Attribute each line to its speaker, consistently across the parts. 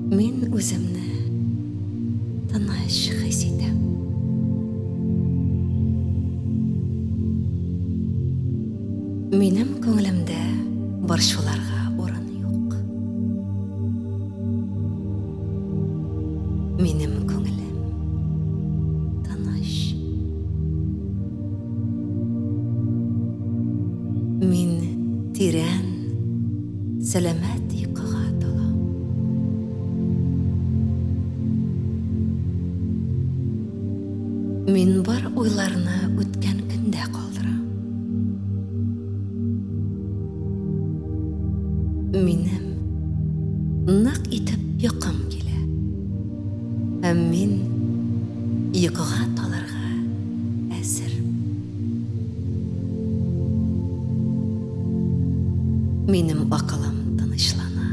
Speaker 1: Мин үземне тыныч хис итәм. Минем күңелемдә борчуларга урын юк. Минем күңелем тыныч. Мин тирән, сәламәт йокыга талам. Мин бар уйларны үткән көндә калдырам. Минем нык итеп йокым килә. Һәм мин йокыга талырга әзер. Минем акылым тынычлана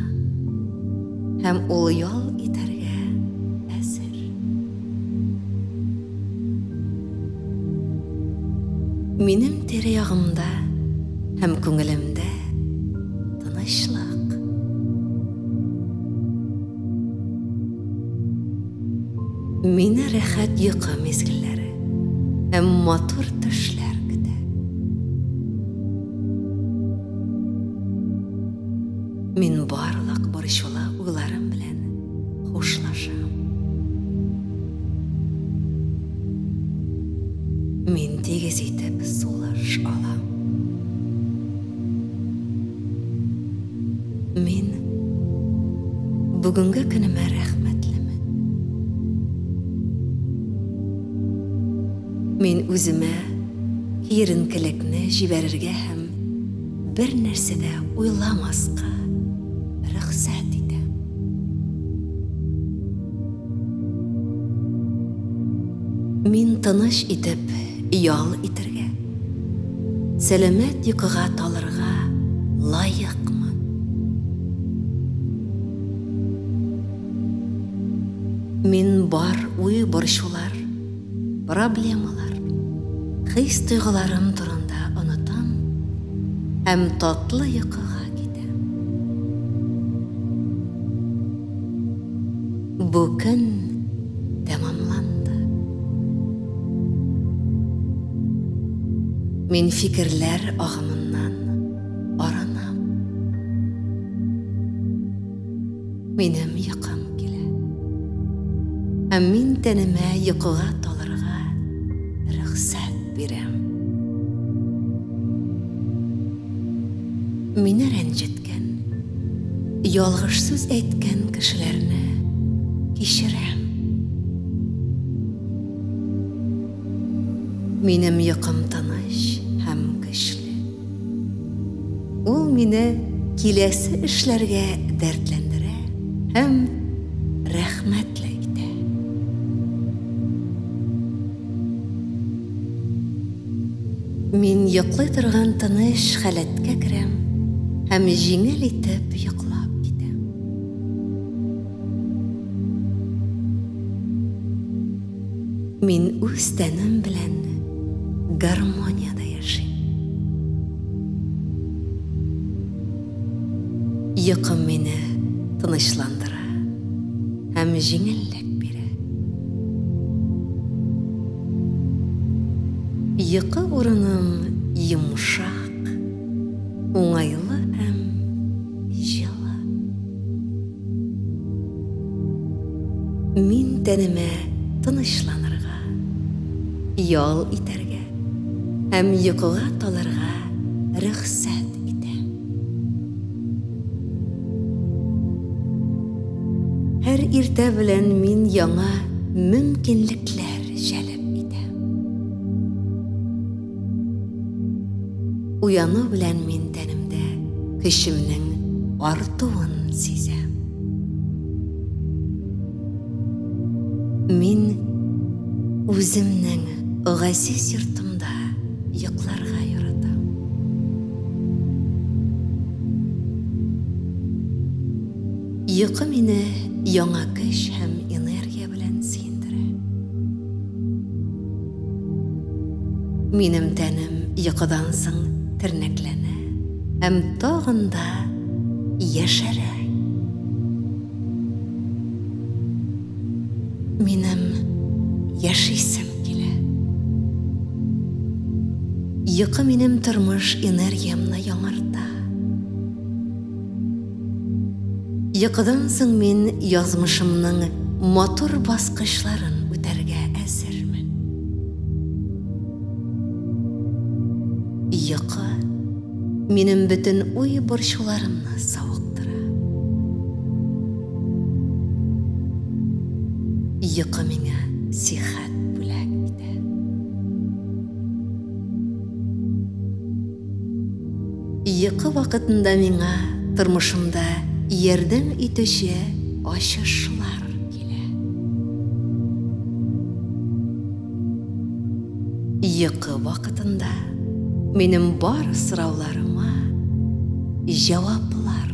Speaker 1: һәм ул ял итәргә әзер. Минем тирә-ягымда һәм күңелемдә тынычлык. Мине рәхәт йокы мизгелләре һәм матур төшләр көтә. Мин барлык борчулы уйларым белән хушлашам. Мин тигез итеп сулыш алам. Мин бүгенге көнемә рәхмәтлемен. Мин үземә киеренкелекне җибәрергә һәм бер нәрсә дә уйламаска рөхсәт итәм. Мин тыныч итеп ял итәргә, сәламәт йокыга талырга лаекмын. Мин бар уй-борчулар, проблемалар, хис-тойгыларым турында онытам һәм татлы йокыга китәм. Бу көн тәмамланды. Мин фикерләр агымыннан арынам. Минем йокым килә. Һәм мин тәнемә йокыга талырга рөхсәт бирәм. Мине рәнҗеткән, ялгыш сүз әйткән кешеләрне кичерәм. Минем йокым тыныч һәм көчле. Ул мине киләсе эшләргә дәртләндерә һәм рәхмәтле итә. Мин йоклый торган тыныч халәткә керәм һәм җиңел итеп йоклап китәм. Мин үз тәнем белән гармониядә яшим. Йокым мине тынычландыра һәм җиңеллек бирә. Йокы урыным йомшак, уңайлы һәм җылы. Мин тәнемә тынычланырга, ял итәргә һәм йокыга талырга рөхсәт итәм. Һәр иртә белән мин яңа мөмкинлекләр җәлеп итәм. Уяну белән мин тәнемдә көчемнең артуын сизәм. Мин үземнең газиз йортымда йокларга яратам. Йокы мине яңа көч һәм энергия белән сөендерә. Минем тәнем йокыдан соң тернәкләнә һәм тагын да яшәрә. Минем яшисем килә. Йокы минем тормыш энергиямне яңарта. Йокыдан соң мин язмышымның матур баскычларын үтәргә әзермен. Йокы минем бөтен уй-борчуларымны савыктыра. Йокы миңа сихәт бүләк итә. Йокы вакытында миңа тормышымда ярдәм итүче ачышлар килә. Йокы вакытында минем бар сорауларыма җаваплар.